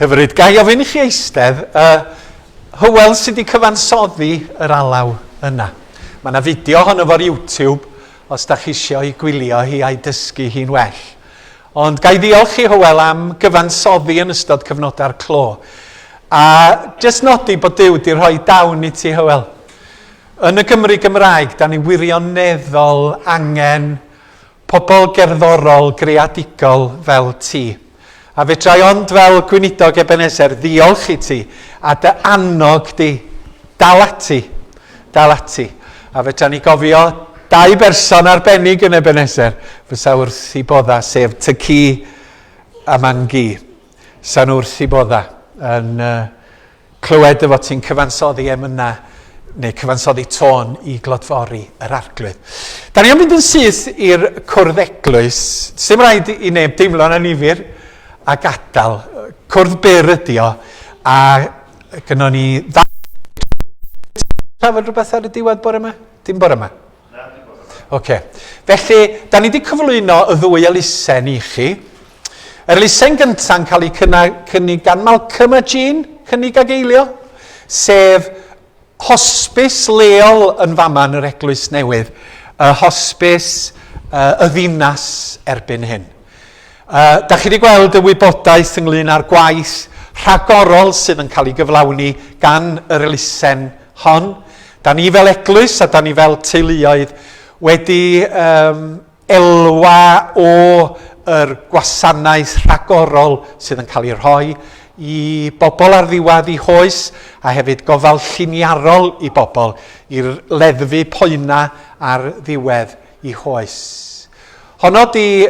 Hyfryd. Ga i ofyn i chi eistedd? Hywel sydd wedi cyfansoddi yr alaw yna. Mae yna fideo ohono fo ar YouTube os da chi eisiau ei gwylio hi a'i dysgu hi'n well. Ond ga i ddiolch i Hywel am gyfansoddi yn ystod cyfnodau'r clo. A jyst nodi bod Duw wedi rhoi dawn i ti, Hywel. Yn y Gymru Gymraeg, da ni wirioneddol angen pobl gerddorol greadigol fel ti. A fedra i ond fel gweinidog Ebenezer ddiolch i ti a dy annog di. Dal ati. Dal ati. A fedra ni gofio dau berson arbennig yn Ebenezer fysa wrth i bodda, sef ty ci a man gi. Sa'n wrth i bodda yn uh, Clywed dy fod ti'n cyfansoddi emynau neu cyfansoddi tôn i glodfori yr arglwydd. Da ni am fynd yn syth i'r cwrdd eglwys. Sim rhaid i neb deimlo'n annifyr a gadael. Cwrdd byr ydi o, a gynnon ni ddau trafod rhywbeth ar y diwedd bore yma? Dim bore yma? Na, dim bore yma. Oce. Felly, da ni wedi cyflwyno y ddwy elusen i chi. Yr elusen gyntaf yn cael ei cynnig gan Malcolm a Jean, cynnig ag eilio, sef hosbis leol yn fama yn yr Eglwys Newydd, y hosbis y ddinas erbyn hyn. Da chi wedi gweld y wybodaeth ynglyn â'r gwaith rhagorol sydd yn cael ei gyflawni gan yr elusen hon. Da ni fel eglwys a da ni fel teuluoedd wedi um, elwa o yr gwasanaeth rhagorol sydd yn cael ei rhoi i bobl ar ddiwedd eu hoes a hefyd gofal lliniarol i bobl i leddfu poenau ar ddiwedd eu hoes. Honno di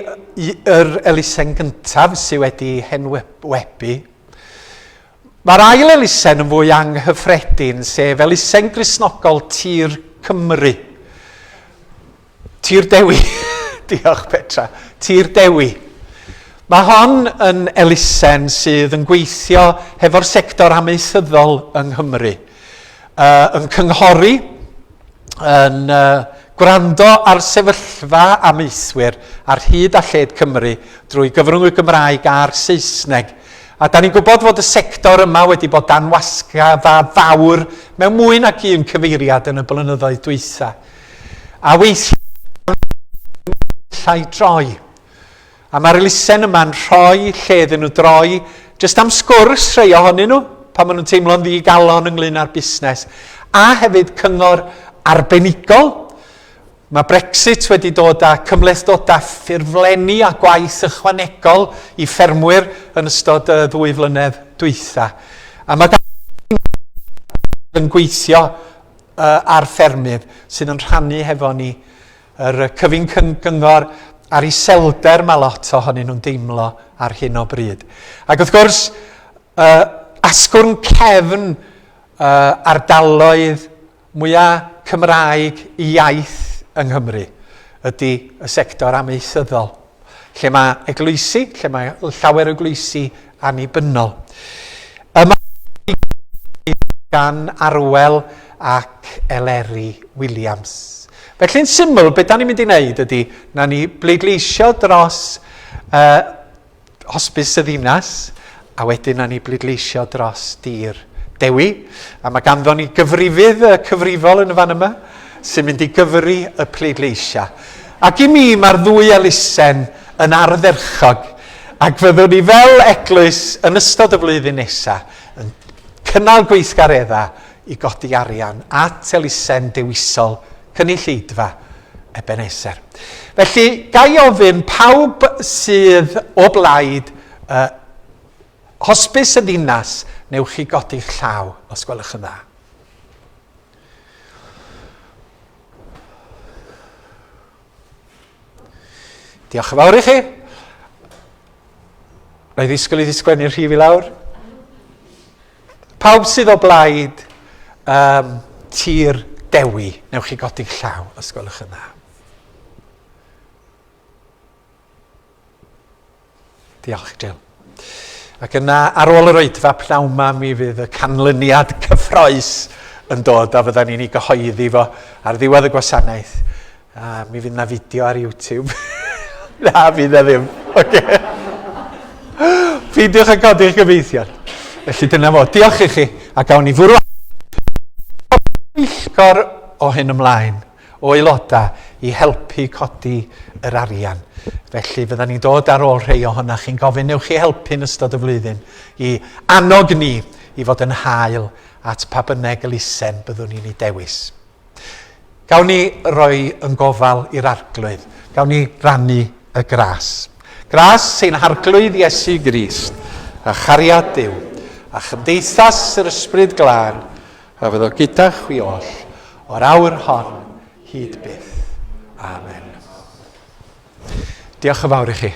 yr elusen gyntaf sydd wedi henwebu. Mae'r ail elusen yn fwy anghyffredin, sef elusen Gristnogol Tir Cymru. Tir Dewi. Diolch, Petra. Tir Dewi. Mae hon yn elusen sydd yn gweithio hefo'r sector amaethyddol yng Nghymru. Yn cynghori, yn gwrando ar sefyllfa amaethwyr ar hyd a lled Cymru drwy gyfrwng y Gymraeg a'r Saesneg. A da ni'n gwybod fod y sector yma wedi bod dan wasgfa fawr mewn mwy nag un cyfeiriad yn y blynyddoedd dwytha. A weithiau allai droi. A mae'r elusen yma'n rhoi lle iddyn nhw droi jyst am sgwrs rhai ohonyn nhw, pan maen nhw'n teimlo'n ddigalon ynglyn â'r busnes. A hefyd cyngor arbenigol. Mae Brexit wedi dod â cymhlethdodau ffurflenni a gwaith ychwanegol i ffermwyr yn ystod y ddwy flynedd dwytha. A mae yn gweithio a'r ffermydd sydd yn rhannu hefo ni yr cyfun cyngor a'r iselder mae lot ohonyn nhw'n deimlo ar hyn o bryd. Ac wrth gwrs, asgwrn cefn ardaloedd mwyaf Cymraeg iaith yng Nghymru ydy y sector amaethyddol, lle mae eglwysi, lle mae llawer o eglwysi annibynnol. Yma gan Arwel ac Eleri Williams. Felly'n syml, beth da ni'n mynd i wneud ydy, na ni bleidleisio dros hosbis y ddinas, a wedyn na ni bleidleisio dros dir Dewi. A mae ganddo ni gyfrifydd cyfrifol yn y fan yma, sy'n mynd i gyfri y pleidleisiau. Ac i mi, mae'r ddwy elusen yn ardderchog, ac fyddwn ni fel eglwys yn ystod y flwyddyn nesaf yn cynnal gweithgareddau i godi arian at elusen dewisol cynulleidfa Ebenezer. Felly, ga i ofyn pawb sydd o blaid hosbis y ddinas, newch chi godi'ch llaw os gwelwch yn dda. Diolch yn fawr i chi. Rhaid ddisgwyl i ddisgwennu'r rhif i lawr. Pawb sydd o blaid um, tir Dewi, newch chi godi'ch llaw os gwelwch yn dda. Diolch, Jill. Ac yna, ar ôl yr oedfa pnawn ma, mi fydd y canlyniad cyffroes yn dod a fydda ni'n ei gyhoeddi fo ar ddiwedd y gwasanaeth. A mi fydd na fideo ar YouTube. na, fydd na ddim. Okay. Peidiwch â codi'ch gyfeillion. Felly dyna fo. Diolch i chi, a gawn ni fwrw pwyllgor o hyn ymlaen o aelodau i helpu codi yr arian. Felly fydda ni'n dod ar ôl rhai ohonoch chi'n gofyn, newch chi helpu yn ystod y flwyddyn i annog ni i fod yn hael at pa bynnag elusen byddwn ni'n ei dewis. Gawn ni roi yn gofal i'r Arglwydd. Gawn ni rannu y gras. Gras ein Harglwydd Iesu Grist, a chariad Duw, a chymdeithas yr Ysbryd Glân, a fyddo gyda chwi oll, o'r awr hon hyd byth. Amen. Diolch yn fawr i chi.